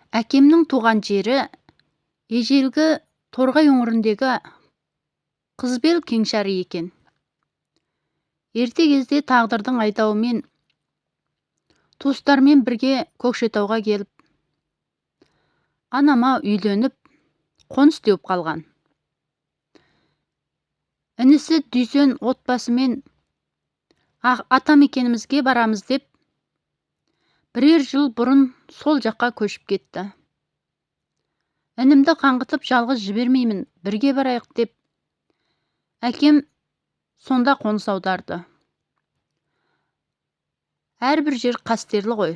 Әкемнің туған жері ежелгі Торғай өңіріндегі Қызбел кеңшары екен. Ерте кезде тағдырдың айдауымен туыстарымен бірге Көкшетауға келіп, анама үйленіп, қоныс теуіп қалған. Інісі Дүйсен отбасымен атамекенімізге барамыз деп бірер жыл бұрын сол жаққа көшіп кетті. Інімді қаңғытып жалғыз жібермеймін, бірге барайық деп әкем сонда қоныс аударды. Әрбір жер қастерлі ғой.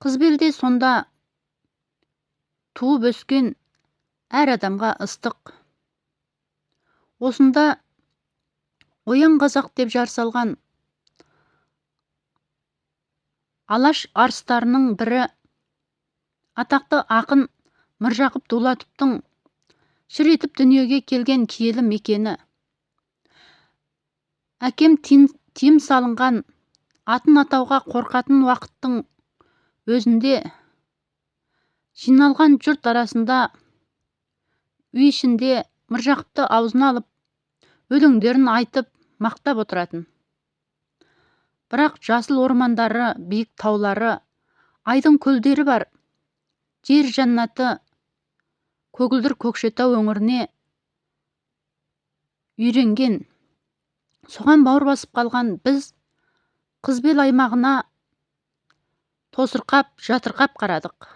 Қызбелде сонда туып өскен әр адамға ыстық. Осында оян қазақ деп жар салған Алаш арыстарының бірі атақты ақын Міржақып Дулатовтың шыр етіп дүниеге келген киелі мекені. Әкем тыйым салынған, атын атауға қорқатын уақыттың өзінде жиналған жұрт арасында үй ішінде Міржақыпты аузына алып, өлеңдерін айтып, мақтап отыратын. Бірақ жасыл ормандары, биік таулары, айдын көлдері бар жер жәннаты көгілдір Көкшетау өңіріне үйренген, соған бауыр басып қалған біз Қызбел аймағына тосырқап, жатырқап қарадық.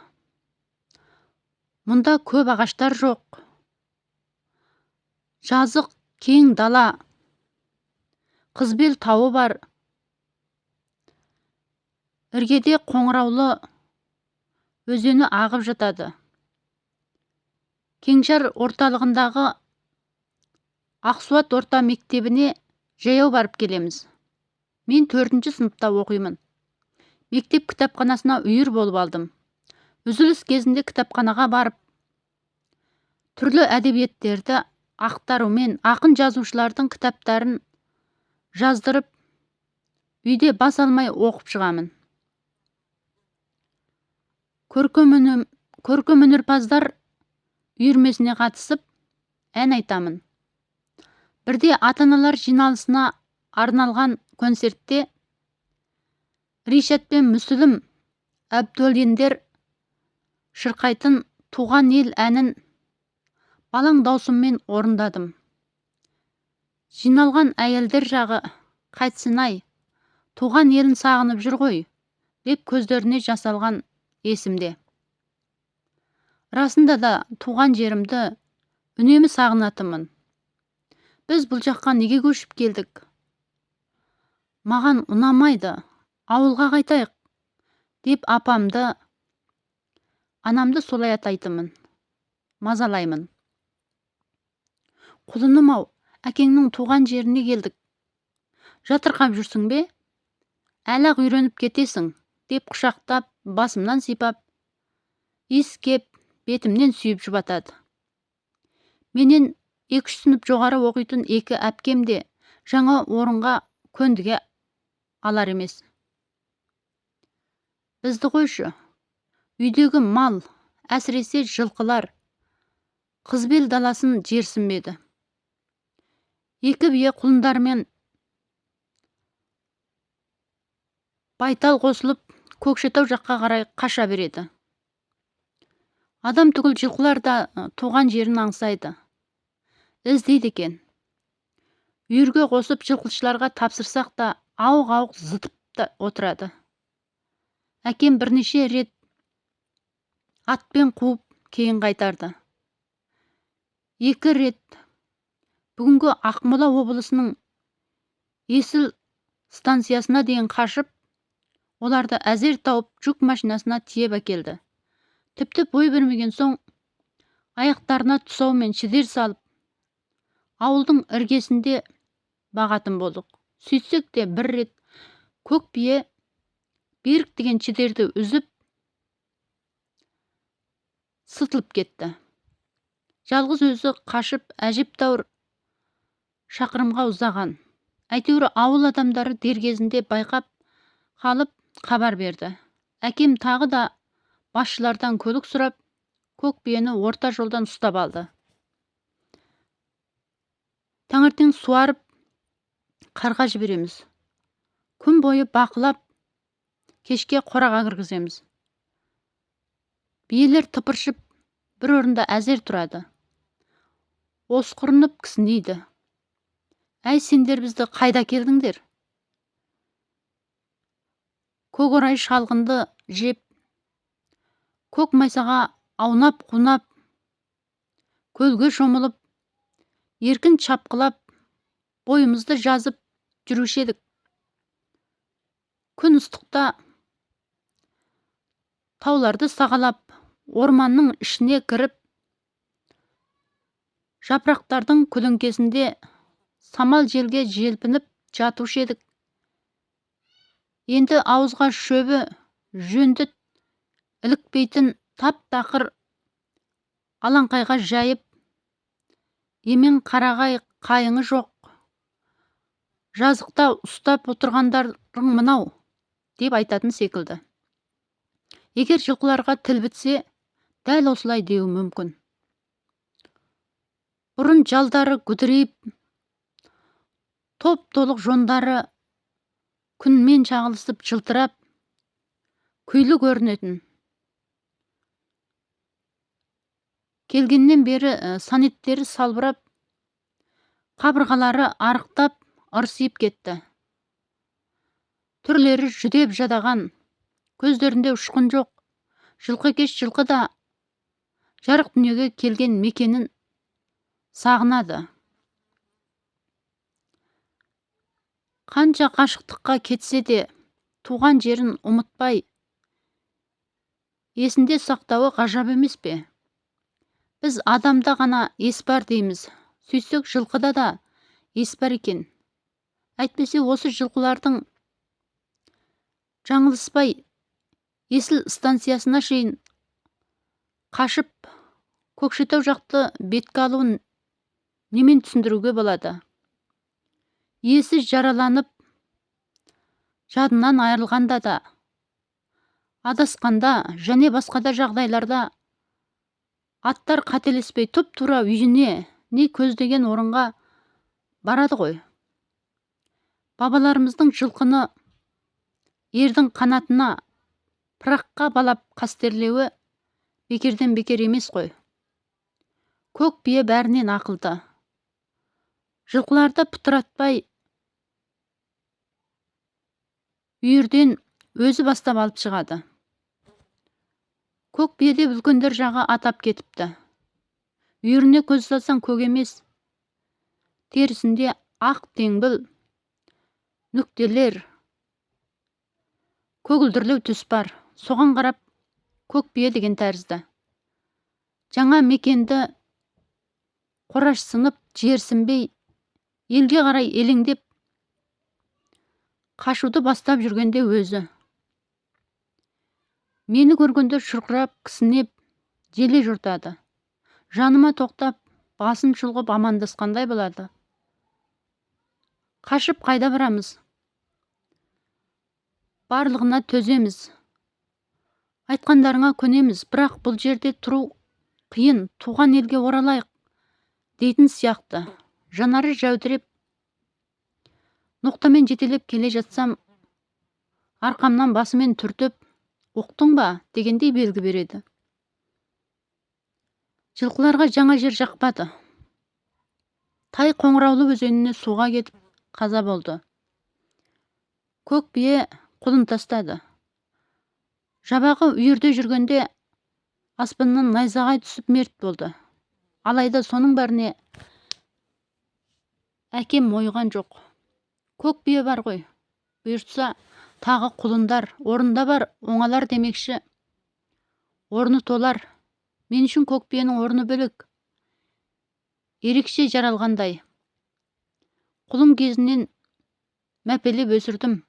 Мұнда көп ағаштар жоқ. Жазық кең дала, Қызбел тауы бар. Іргеде Қоңыраулы өзені ағып жатады. Кеңшар орталығындағы Ақсуат орта мектебіне жаяу барып келеміз. Мен 4-ші сыныпта оқимын. Мектеп кітапханасына үйір болып алдым. Үзіліс кезінде кітапханаға барып, түрлі әдебиеттерді ақтарумен ақын жазушылардың кітаптарын жаздырып, үйде бас алмай оқып шығамын. Көркемөнерпаздар үйірмесіне қатысып, ән айтамын. Бірде ата-аналар жиналысына арналған концертте Ришат пен Мүсілім Әбдуалиндер шырқайтын «Туған ел» әнін балаң даусыммен орындадым. Жиналған әйелдер жағы «Қайтсын-ай, туған елін сағынып жүр ғой» деп көздеріне жас алған есімде. Расында да туған жерімді үнемі сағынатынмын. Біз бұл жаққа неге көшіп келдік? Маған ұнамайды, ауылға қайтайық деп апамды, анамды солай атайтынмын, мазалаймын. Құлыным-ау, әкеңнің туған жеріне келдік. Жатырқап жүрсің бе? Әлі-ақ үйреніп кетесің, деп құшақтап, басымнан сипап, иіскеп, бетімнен сүйіп жұбатады. Менен 2-3 сынып жоғары оқитын екі әпкем де жаңа орынға көндіге алар емес. Бізді қойшы, үйдегі мал, әсіресе жылқылар, Қызбел даласын жерсінбеді. Екі бие құлындарымен байтал қосылып, Көкшетау жаққа қарай қаша береді. Адам түгіл жылқылар да туған жерін аңсайды, іздейді екен. Үйірге қосып жылқышыларға тапсырсақ та ауық-ауық зытып та отырады. Әкем бірнеше рет атпен қуып кейін қайтарды. 2 рет бүгінгі Ақмола облысының Есіл станциясына дейін қашып, оларды әзер тауып жүк машинасына тиеп әкелді. Тіпті бой бермеген соң аяқтарына тұсаумен шідер салып, ауылдың іргесінде бағатын болдық. Сөйтсек те бір рет көк бие берік деген шідерді үзіп, сытылып кетті. Жалғыз өзі қашып әжептәуір шақырымға ұзаған. Әйтеуір ауыл адамдары дер кезінде байқап қалып хабар берді. Әкем тағы да Басшылардан көлік сұрап, көк биені орта жолдан ұстап алды. Таңертең суарып, қарға жібереміз. Күн бойы бақылап, кешке қораға кіргіземіз. Биелер тыпыршып, бір орында әзер тұрады. Осқырынып кісінейді. Әй, сендер бізді қайда келдіңдер? Көк орай шалғынды жеп, көк майсаға аунап-қунап, көлге шомылып, еркін шапқылап, бойымызды жазып жүруші едік. Күн ыстықта тауларды сағалап, орманның ішіне кіріп, жапырақтардың көлеңкесінде самал желге желпініп жатушы едік. Енді ауызға шөбі жөнді ілікпейтін тап-тақыр алаңқайға жайып, емен қарағай қайыңы жоқ жазықта ұстап отырғандарың мынау деп айтатын секілді. Егер жылқыларға тіл бітсе, дәл осылай деуі мүмкін. Бұрын жалдары күдірейіп, топ-толық жондары күнмен шағылысып жылтырап, күйлі көрінетін. Келгеннен бері санеттері салбырап, қабырғалары арықтап, ырсиып кетті. Түрлері жүдеп жадаған, көздерінде ұшқын жоқ. Жылқы екеш жылқы да жарық дүниеге келген мекенін сағынады. Қанша қашықтыққа кетсе де туған жерін ұмытпай, есінде сақтауы ғажап емес пе? Біз адамда ғана ес бар дейміз. Сөйтсек жылқыда да ес бар екен. Әйтпесе осы жылқылардың жаңылыспай Есіл станциясына шейін қашып, Көкшетау жақты бетке алуын немен түсіндіруге болады? Иесі жараланып, жадынан айырылғанда да, адасқанда және басқа да жағдайларда аттар қателеспей тұп-тура үйіне, не көздеген орынға барады ғой. Бабаларымыздың жылқыны ердің қанатына, пыраққа балап қастерлеуі бекерден бекер емес қой. Көк бие бәрінен ақылды. Жылқыларды пытыратпай үйірден өзі бастап алып шығады. Көк бие деп үлкендер жағы атап кетіпті. Үйіріне көз салсаң көк емес, терісінде ақ теңбіл, нүктелер, көгілдірлеу түс бар. Соған қарап көк бие деген тәрізді. Жаңа мекенді қорашсынып, жерсінбей, елге қарай елеңдеп, қашуды бастап жүргенде өзі. Мені көргенде шұрқырап, кісінеп, желе жортады. Жаныма тоқтап, басын шұлғып амандасқандай болады. Қашып қайда барамыз? Барлығына төземіз. Айтқандарыңа көнеміз, бірақ бұл жерде тұру қиын, туған елге оралайық дейтін сияқты. Жанары жәудіреп, ноқтамен жетелеп келе жатсам, арқамнан басымен түртіп, ұқтың ба дегендей белгі береді. Жылқыларға жаңа жер жақпады. Тай Қоңыраулы өзеніне суға кетіп қаза болды. Көк бие құлын тастады. Жабағы үйірде жүргенде аспаннан найзағай түсіп мерт болды. Алайда соның бәріне әкем мойыған жоқ. Көк бие бар ғой. Бұйыртса тағы құлындар, орында бар, оңалар демекші. Орны толар. Мен үшін көк биенің орны бөлек. Ерекше жаралғандай. Құлын кезінен мәпелеп өсірдім.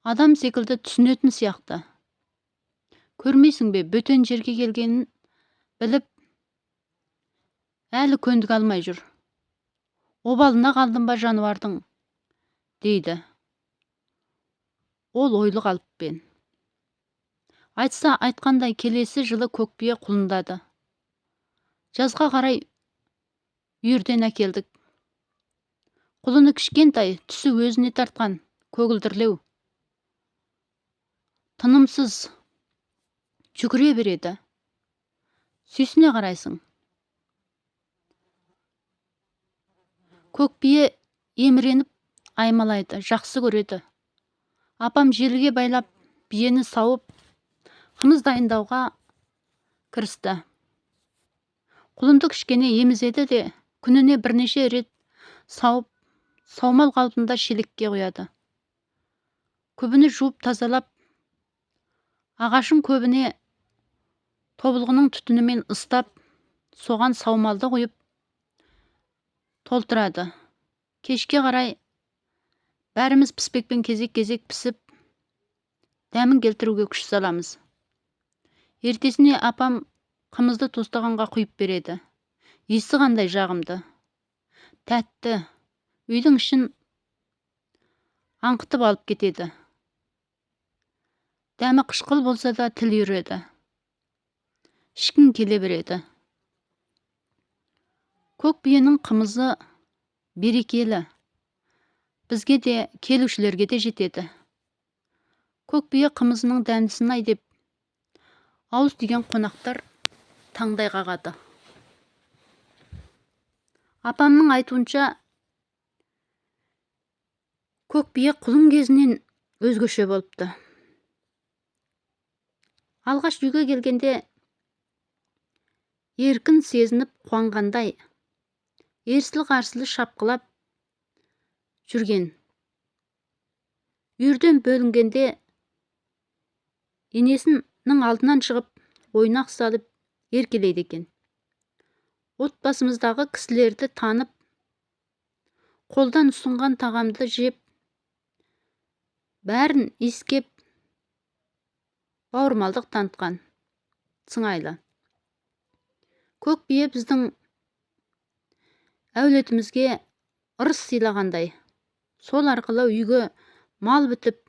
Адам секілді түсінетін сияқты. Көрмейсің бе, бөтен жерге келгенін біліп, әлі көндіге алмай жүр. Обалына қалдым ба жануардың, дейді. Ол ойлы қалыппен. Айтса айтқандай, келесі жылы көкбие құлындады. Жазға қарай үйірден әкелдік. Құлыны кішкентай, түсі өзіне тартқан, көгілдірлеу. Тынымсыз жүгіре береді. Сүйсіне қарайсың. Көкбие еміреніп аймалайды, жақсы көреді. Апам желіге байлап, биені сауып, қымыз дайындауға кірісті. Құлынды кішкене емізеді де, күніне бірнеше рет сауып, саумал қалпында шелекке құяды. Күбіні жуып тазалап, ағашын көбіне тобылғының түтінімен ыстап, соған саумалды құйып толтырады. Кешке қарай бәріміз піспекпен кезек-кезек пісіп, дәмін келтіруге күш саламыз. Ертесіне апам қымызды тостағанға құйып береді. Иісі қандай жағымды, тәтті, үйдің ішін аңқытып алып кетеді. Дәмі қышқыл болса да тіл үйіреді. Ішкің келе береді. Көк биенің қымызы берекелі. Бізге де, келушілерге де жетеді. Көк бие қымызының дәмдісін-ай деп ауыз тиген қонақтар таңдай қағады. Апамның айтуынша, көк бие құлын кезінен өзгеше болыпты. Алғаш үйге келгенде еркін сезініп қуанғандай, ерсілі-қарсылы шапқылап жүрген. Үйірден бөлінгенде енесінің алдынан шығып, ойнақ салып еркелейді екен. Отбасымыздағы кісілерді танып, қолдан ұсынған тағамды жеп, бәрін иіскеп, бауырмалдық танытқан сыңайлы. Көк бие біздің әулетімізге ырыс сыйлағандай. Сол арқылы үйге мал бітіп,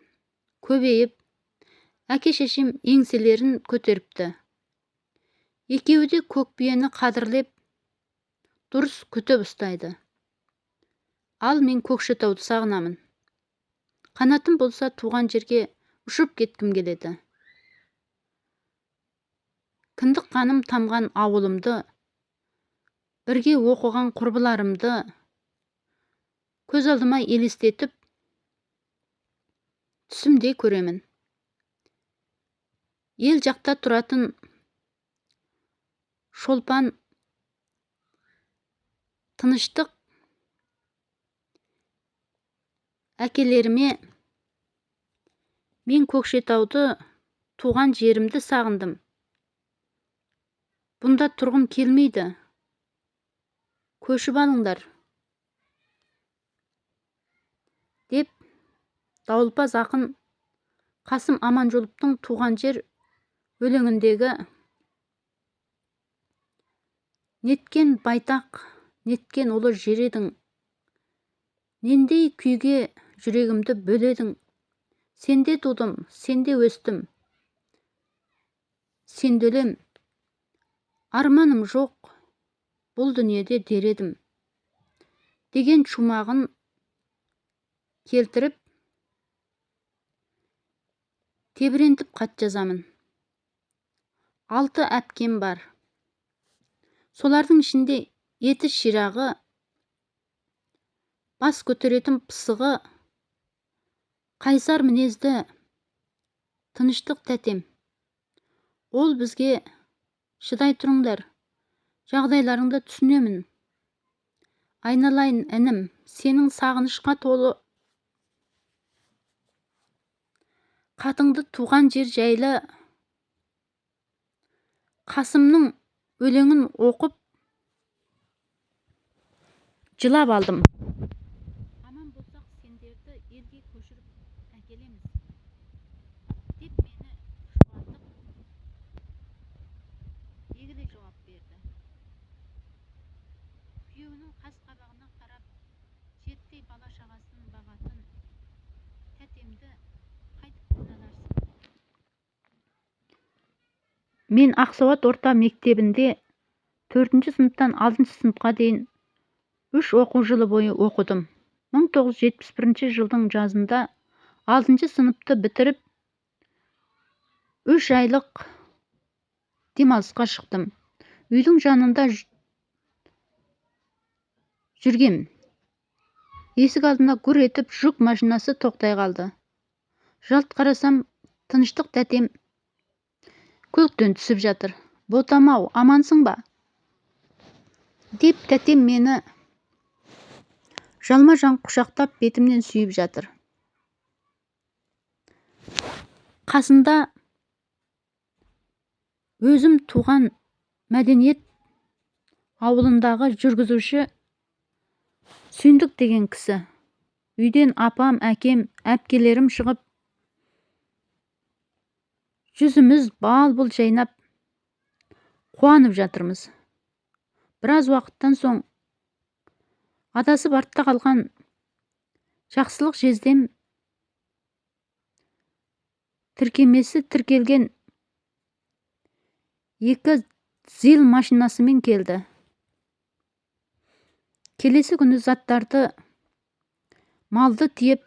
көбейіп, әке-шешем еңселерін көтеріпті. Екеуі де көк биені қадірлеп, дұрыс күтіп ұстайды. Ал мен Көкшетауды сағынамын. Қанатым болса туған жерге ұшып кеткім келеді. Кіндік қаным тамған ауылымды, бірге оқыған құрбыларымды көз алдыма елестетіп, түсімде көремін. Ел жақта тұратын Шолпан, Тыныштық әкелеріме мен Көкшетауды, туған жерімді сағындым. Бұнда тұрғым келмейді. Көшіп алыңдар, деп дауылпаз ақын Қасым Аманжоловтың туған жер өлеңіндегі неткен байтақ, неткен ұлы жер едің, нендей күйге жүрегімді бөледің, сенде тудым, сенде өстім, сенде өлем, арманым жоқ, бұл дүниеде дер едім, деген шумағын келтіріп, тебірентіп хат жазамын. 6 әпкем бар. Солардың ішінде еті ширағы, бас көтеретін пысығы, қайсар мінезді Тыныштық тәтем. Ол бізге шыдай тұрыңдар, жағдайларыңды түсінемін. Айналайын інім, сенің сағынышқа толы қатыңды туған жер жайлы Қасымның өлеңін оқып жылап алдым. Аман болсақ сендерді елге көшіріп әкелеміз, деп мені жұбатып, егіле жауап берді. Күйеуінің қас қабағына қарап, жеттей бала шағасын бағатын тәтемді қайтып кінәларсың. Мен Ақсауат орта мектебінде 4-ші сыныптан 6-шы сыныпқа дейін 3 оқу жылы бойы оқыдым. 1971 жылдың жазында 6-шы сыныпты бітіріп, 3 айлық демалысқа шықтым. Үйдің жанында жүргем. Есік алдына гүр етіп жүк машинасы тоқтай қалды. Жалт қарасам, Тыныштық тәтем көліктен түсіп жатыр. «Ботам-ау, амансың ба?» деп тәтем мені жалма-жан құшақтап, бетімнен сүйіп жатыр. Қасында өзім туған Мәдениет ауылындағы жүргізуші Сүйіндік деген кісі. Үйден апам, әкем, әпкелерім шығып, жүзіміз бал-бұл жайнап, қуанып жатырмыз. Біраз уақыттан соң адасып артта қалған Жақсылық жездем тіркемесі тіркелген 2 ЗИЛ машинасымен келді. Келесі күні заттарды, малды тиеп,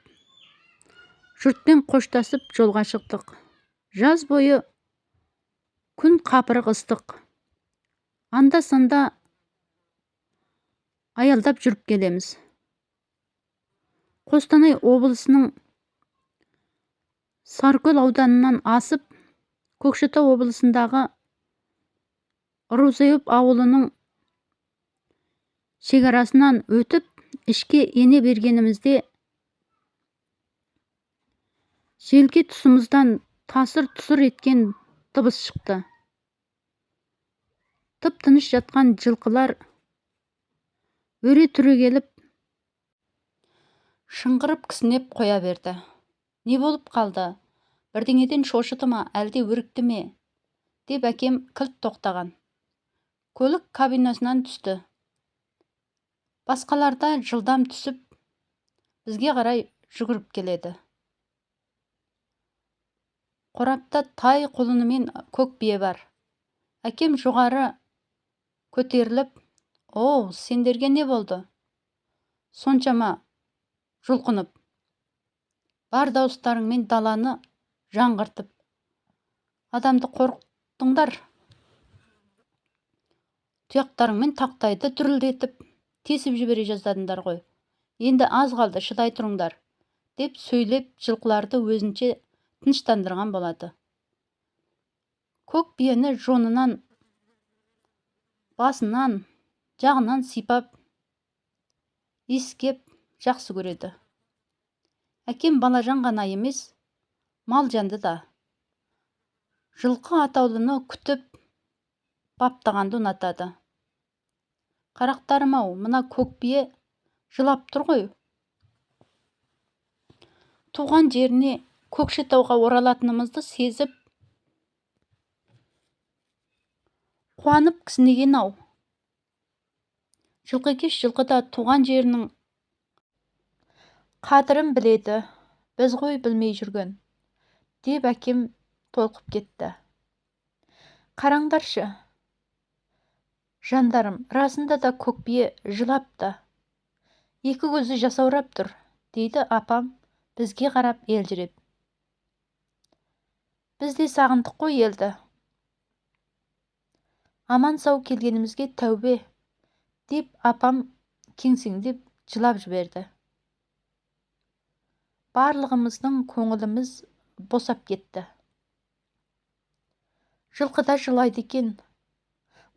жұртпен қоштасып жолға шықтық. Жаз бойы күн қапырық ыстық. Анда-санда аялдап жүріп келеміз. Қостанай облысының Сарыкөл ауданынан асып, Көкшетау облысындағы Рузаев ауылының шекарасынан өтіп, ішке ене бергенімізде желке тұсымыздан тасыр-тұсыр еткен дыбыс шықты. Тып-тыныш жатқан жылқылар өре түрегеліп, шыңғырып кісінеп қоя берді. Не болып қалды? Бірдеңеден шошыды ма, әлде өрікті ме? Деп әкем кілт тоқтаған. Көлік кабинасынан түсті. Басқалар да жылдам түсіп, бізге қарай жүгіріп келеді. Қорапта тай құлынымен көк бие бар. Әкем жоғары көтеріліп, «Оу, сендерге не болды? Соншама жұлқынып, бар дауыстарыңмен даланы жаңғыртып, адамды қорқыттыңдар. Тұяқтарыңмен тақтайды дүрілдетіп, тесіп жібере жаздадыңдар ғой. Енді аз қалды, шыдай тұрыңдар», деп сөйлеп, жылқыларды өзінше тыныштандырған болады. Көк биені жонынан, басынан, жағынан сипап, иіскеп жақсы көреді. Әкем балажан ғана емес, малжанды да. Жылқы атаулыны күтіп, баптағанды ұнатады. «Қарақтарым-ау, мына көк бие жылап тұр ғой. Туған жеріне Көкшетауға оралатынымызды сезіп, қуанып кісінеген-ау. Жылқыкеш жылқы да туған жерінің қадірін біледі, біз ғой білмей жүрген», деп әкем толқып кетті. «Қараңдаршы, жандарым, расында да көк бие жылапты. Екі көзі жасаурап тұр», дейді апам бізге қарап елжіреп. «Біз де сағындық қой елді. Аман-сау келгенімізге тәубе», деп апам кеңсеңдеп жылап жіберді. Барлығымыздың көңіліміз босап кетті. Жылқы да жылайды екен,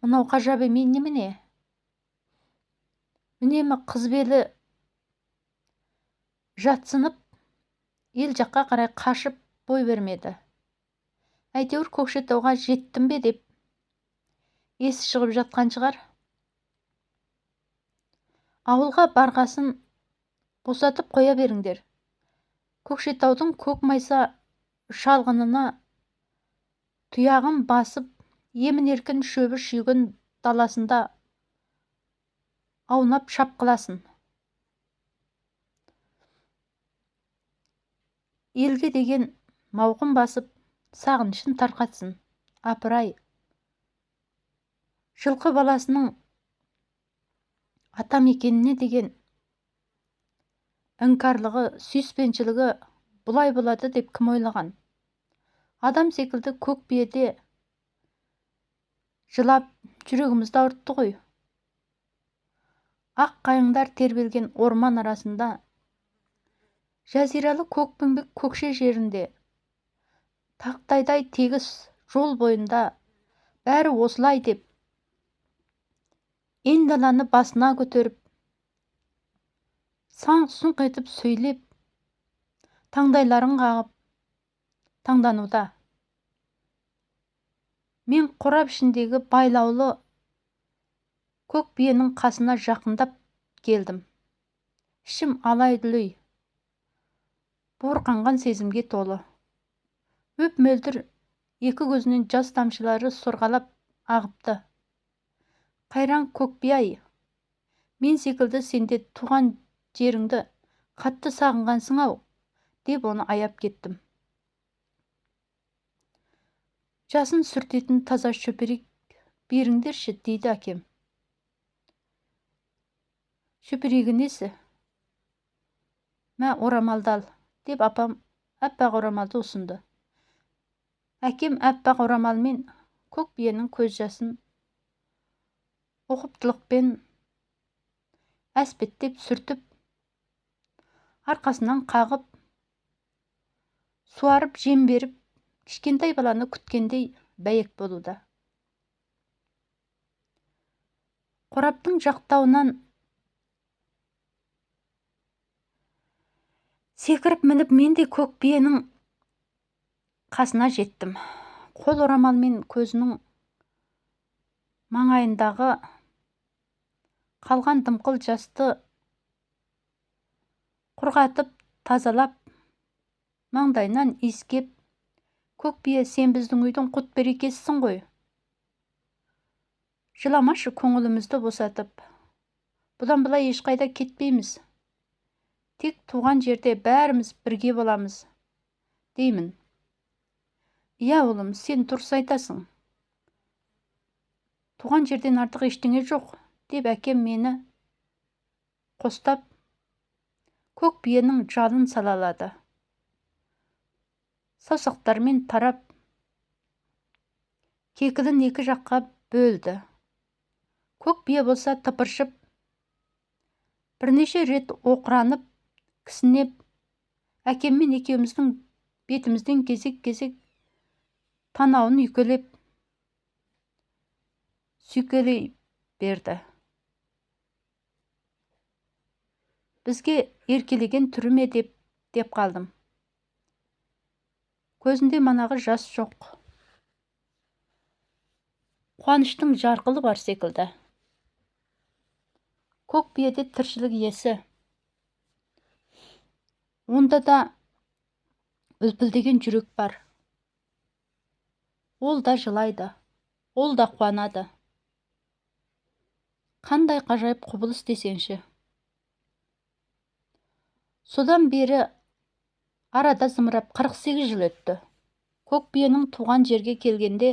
мынау ғажап емей немене? Үнемі қыз белі жатсынып, ел жаққа қарай қашып бой бермеді. Әйтеуір Көкшетауға жеттім бе деп есі шығып жатқан шығар. Ауылға барғасын босатып қоя беріңдер. Көкшетаудың көк майса шалғынына тұяғын басып, емін-еркін шөбі шүйгін даласында аунап шапқыласын. Елге деген мауқын басып, сағынышын тарқатсын. Апырай, Жылқы баласының атамекеніне деген іңкәрлығы, сүйіспеншілігі бұлай болады деп кім ойлаған? Адам секілді көк биеде жылап жүрегімізді ауыртты ғой. Ақ қайыңдар тербелген орман арасында, жазиралы Көкпеңбек көкше жерінде, тақтайдай тегіс жол бойында бәрі осылай деп ен даланы басына көтеріп, саңқ-сұңқ етіп сөйлеп, таңдайларын қағып таңдануда. Мен қорап ішіндегі байлаулы көк биенің қасына жақындап келдім. Ішім алай-дүлей, буырқанған сезімге толы. Мөп-мөлдір екі көзінен жас тамшылары сорғалап ағыпты. Қайран көк бие-ай, мен секілді сенде туған жеріңді қатты сағынғансың-ау, деп оны аяп кеттім. Жасын сүртетін таза шөперек беріңдерші, дейді әкем. Шөперегі несі? Мә, орамалды ал, деп апам аппақ орамалды ұсынды. Әкем аппақ орамалмен көк биенің көз жасын ұқыптылықпен әспеттеп сүртіп, арқасынан қағып, суарып жем беріп, кішкентай баланы күткендей бәйек болуда. Қораптың жақтауынан секіріп мініп, мен де көк биенің қасына жеттім. Қол орамалмен көзінің маңайындағы қалған дымқыл жасты құрғатып, тазалап, маңдайынан иіскеп, көк бие, сен біздің үйдің құт берекесісің ғой. Жыламашы, көңілімізді босатып. Бұдан былай ешқайда кетпейміз. Тек туған жерде бәріміз бірге боламыз, деймін. Иә, ұлым, сен дұрыс айтасың. Туған жерден артық ештеңе жоқ, деп әкем мені қостап, көк биенің жалын салалады. Саусақтарымен тарап, кекілін екі жаққа бөлді. Көк бие болса тыпыршып, бірнеше рет оқыранып, кісінеп, әкеммен екеуміздің бетімізден кезек-кезек танауын үйкелеп, сүйкелей берді. Бізге еркелеген түрі ме деп қалдым. Көзінде манағы жас жоқ. Қуаныштың жарқылы бар секілді. Көк биеде тіршілік иесі. Онда да үлпілдеген жүрек бар. Ол да жылайды, ол да қуанады. Қандай ғажайып құбылыс десеңші. Содан бері арада зымырап 48 жыл өтті. Көк биенің туған жерге келгенде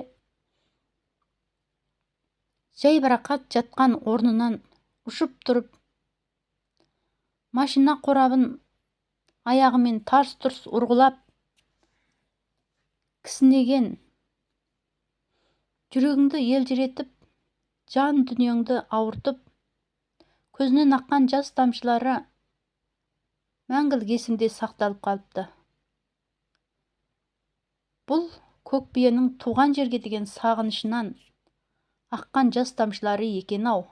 жайбарақат жатқан орнынан ұшып тұрып, машина қорабын аяғымен тарс-тұрс ұрғылап, кісінеген, жүрегіңді елжіретіп, жан дүниеңді ауыртып, көзінен аққан жас тамшылары мәңгілік есімде сақталып қалыпты. Бұл көк биенің туған жерге деген сағынышынан аққан жас тамшылары екен-ау.